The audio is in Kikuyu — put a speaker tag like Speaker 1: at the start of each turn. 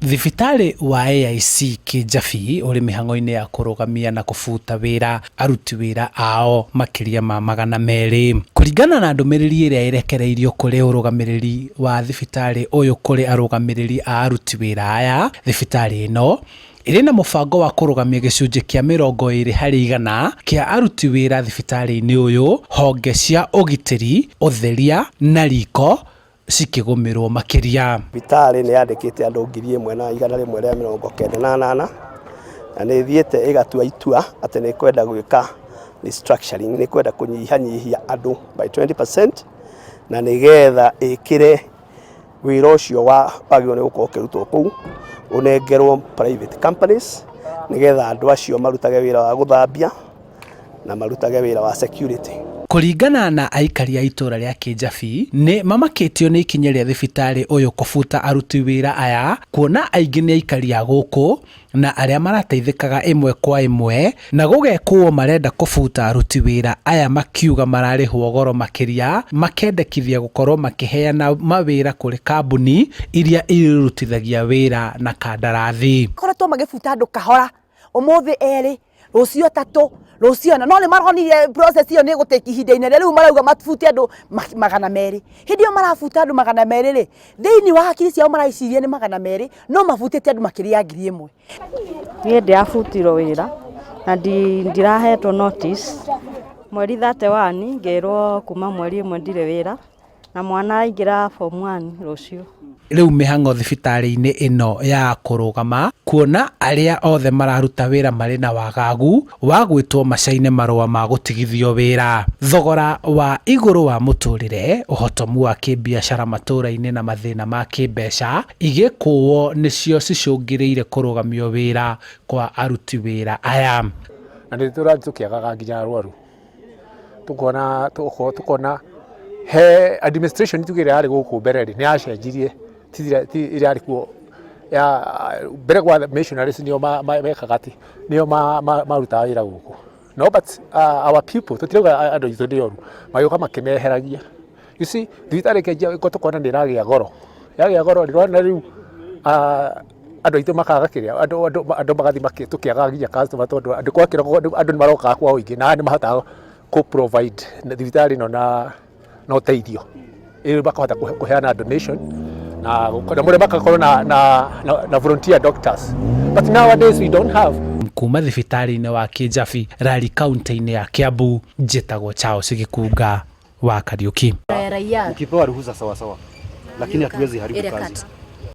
Speaker 1: Thibitarĩ wa AIC Kĩjabi ũrĩ mĩhang'o-inĩ ya kũrũgamia na kũbuta wĩra aruti wĩra ao makĩria ma 200. Kũringana na ndũmĩrĩri ĩrĩa ĩrekereirio kũrĩ ũrũgamĩrĩri wa thibitarĩ ũyũ kũrĩ arũgamĩrĩri a aruti wĩra aya, thibitarĩ ĩno ĩrĩ na mũbango wa kũrũgamia gĩcunjĩ kĩa 20% kĩa aruti wĩra thibitarĩ-inĩ ũyũ, honge cia ũgitĩri, ũtheria na riko cikĩgũmĩrwo makĩria.
Speaker 2: Thibitarĩ nĩ yandĩkĩte andũ 1198 na nĩ ĩthiĩte ĩgatua itua atĩ nĩ ĩkwenda gwĩka restructuring, nĩ ĩkwenda kũnyihanyihia andũ by 20% na nĩgetha ĩkĩre wĩra ũcio wa wagĩrĩirwo nĩ gũkorwo ũkĩrutwo kũu ũnengerwo private companies nĩgetha andũ acio marutage wĩra wa gũthambia na marutage wĩra wa security.
Speaker 1: Kũringana na aikari a itũra rĩa Kĩjabi, nĩ mamakĩtio nĩ ikinya rĩa thibitarĩ ũyũ kũbuta aruti wĩra aya, kuona aingĩ nĩ aikari a gũkũ na arĩa marateithĩkaga ĩmwe kwa ĩmwe, na gũgekũo marenda kũbuta aruti wĩra aya makiuga mararĩhwo goro makĩria, makendekithia gũkorwo makĩheana mawĩra kũrĩ kambuni iria irutithagia wĩra na kandarathi.
Speaker 3: Koretwo magĩbuta andũ kahora, ũmũthĩ erĩ, rũciũ atatũ, rũciũ ana, no nĩ maronire process ĩyo nĩ ĩgũtake ihinda inene, rĩu marauga mabute andũ 200. Hĩndĩ ĩyo marabuta andũ 200 rĩ, thĩinĩ wa hakiri ciao mareciria nĩ 200, no mabutĩte andũ makĩria ya 1000.
Speaker 4: Niĩ ndĩrabutirwo wĩra na ndirahetwo notice mweri 31, ngĩrwo kuma mweri 1 ndirĩ wĩra na mwana aingĩra form 1 rũciũ.
Speaker 1: Rĩu mĩhang'o thibitarĩ-inĩ ĩno ya kũrũgama, kuona arĩa othe mararuta wĩra marĩ na wagagu wa gwĩtwo macaine marũa ma gũtigithio wĩra. Thogora wa igũrũ wa mũtũrĩre, ũhotomu wa kĩbiacara matũra-inĩ na mathĩna ma kĩmbeca igĩkũo nĩcio cicũngĩrĩire kũrũgamio wĩra kwa aruti wĩra aya.
Speaker 5: Na nĩ tũrathiĩ tũkĩagaga nginya arwaru, tukona he administration tuge ĩrĩa yarĩ gũkũ mbere rĩ, nĩ yacenjirie, ti ĩrĩa yarĩ kuo ya mbere kwa missionaries, nĩo mekaga atĩ nĩo marutaga wĩra gũkũ. No but our people, tũtirauga andũ aitũ nĩ oru, magĩũka makĩmeheragia. You see, thibitarĩ ĩkĩanjia tũkona nĩ ĩragĩa goro, yagĩa goro rĩ, na rĩu andũ aitũ makaga kĩrĩa, andũ magathiĩ tũkĩagaga nginya customer, tondũ andũ kwa kĩroko andũ nĩ marokaga kwa ũingĩ na aya nĩ mahotaga kũ provide thibitarĩ ĩno na ũteithio, ĩĩ, makahota kũheana donation na mũrĩa makakorwo na volunteer doctors, but nowadays we don't have.
Speaker 1: Kuma thibitarĩ-inĩ wa Kĩjabi, Rari, kaunti-inĩ ya Kiambu, njĩtagwo Charles Gĩkunga wa Kariuki.
Speaker 6: Raia.
Speaker 7: Ukipewa ruhusa sawa sawa, lakini hatuwezi haribu kazi.